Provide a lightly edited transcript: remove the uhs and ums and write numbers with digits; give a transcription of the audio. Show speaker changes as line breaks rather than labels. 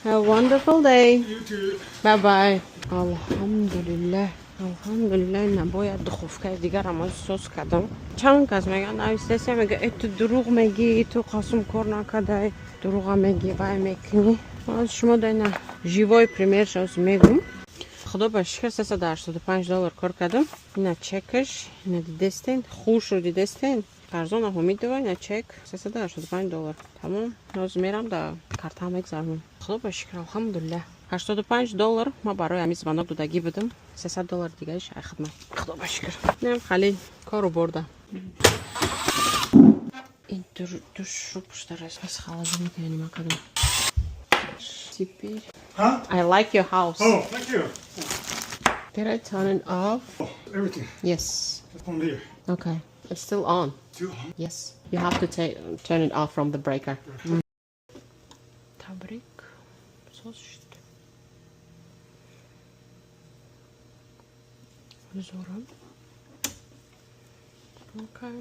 Have a wonderful day.
You too.
Bye bye. Алҳамдулиллаҳ. Алҳамдулиллаҳ, набояд духовкаи дигарам соз кардам. Чанд кас мегӯянд, навистеся, мега, э, ту дурӯғ мегӣ, ту қасум кор накардай, дурӯға мегӣ, вай мекунӣ. Аз шумо дайна живой пример шоз мегум. Худо ба шукр, 385 доллар кор кардам. Ина чекаш, ина дидестен, хушро дидестен. Фарзона Ҳумидова, ина чек, 385 доллар. Тамом, ҳозир мерам да картаам мегзаронам. Худо ба шукр, алҳамдулиллаҳ. 85 доллар ма барои ҳамин звонок додагӣ будам. 300 доллар дигариш ай хидмат. Худо ба шукр. Инам хали кору бурда. Ин душу пуштарас. Пас холодильник я нима кардам. Теперь
Huh?
I like your house.
Oh, thank you.
Did I turn it off?
Oh, everything.
Yes.
Just on there.
Okay. It's still on.
Still on?
Yes. You have to turn it off from the breaker. Табрик. Соз шуд. Зора. Okay.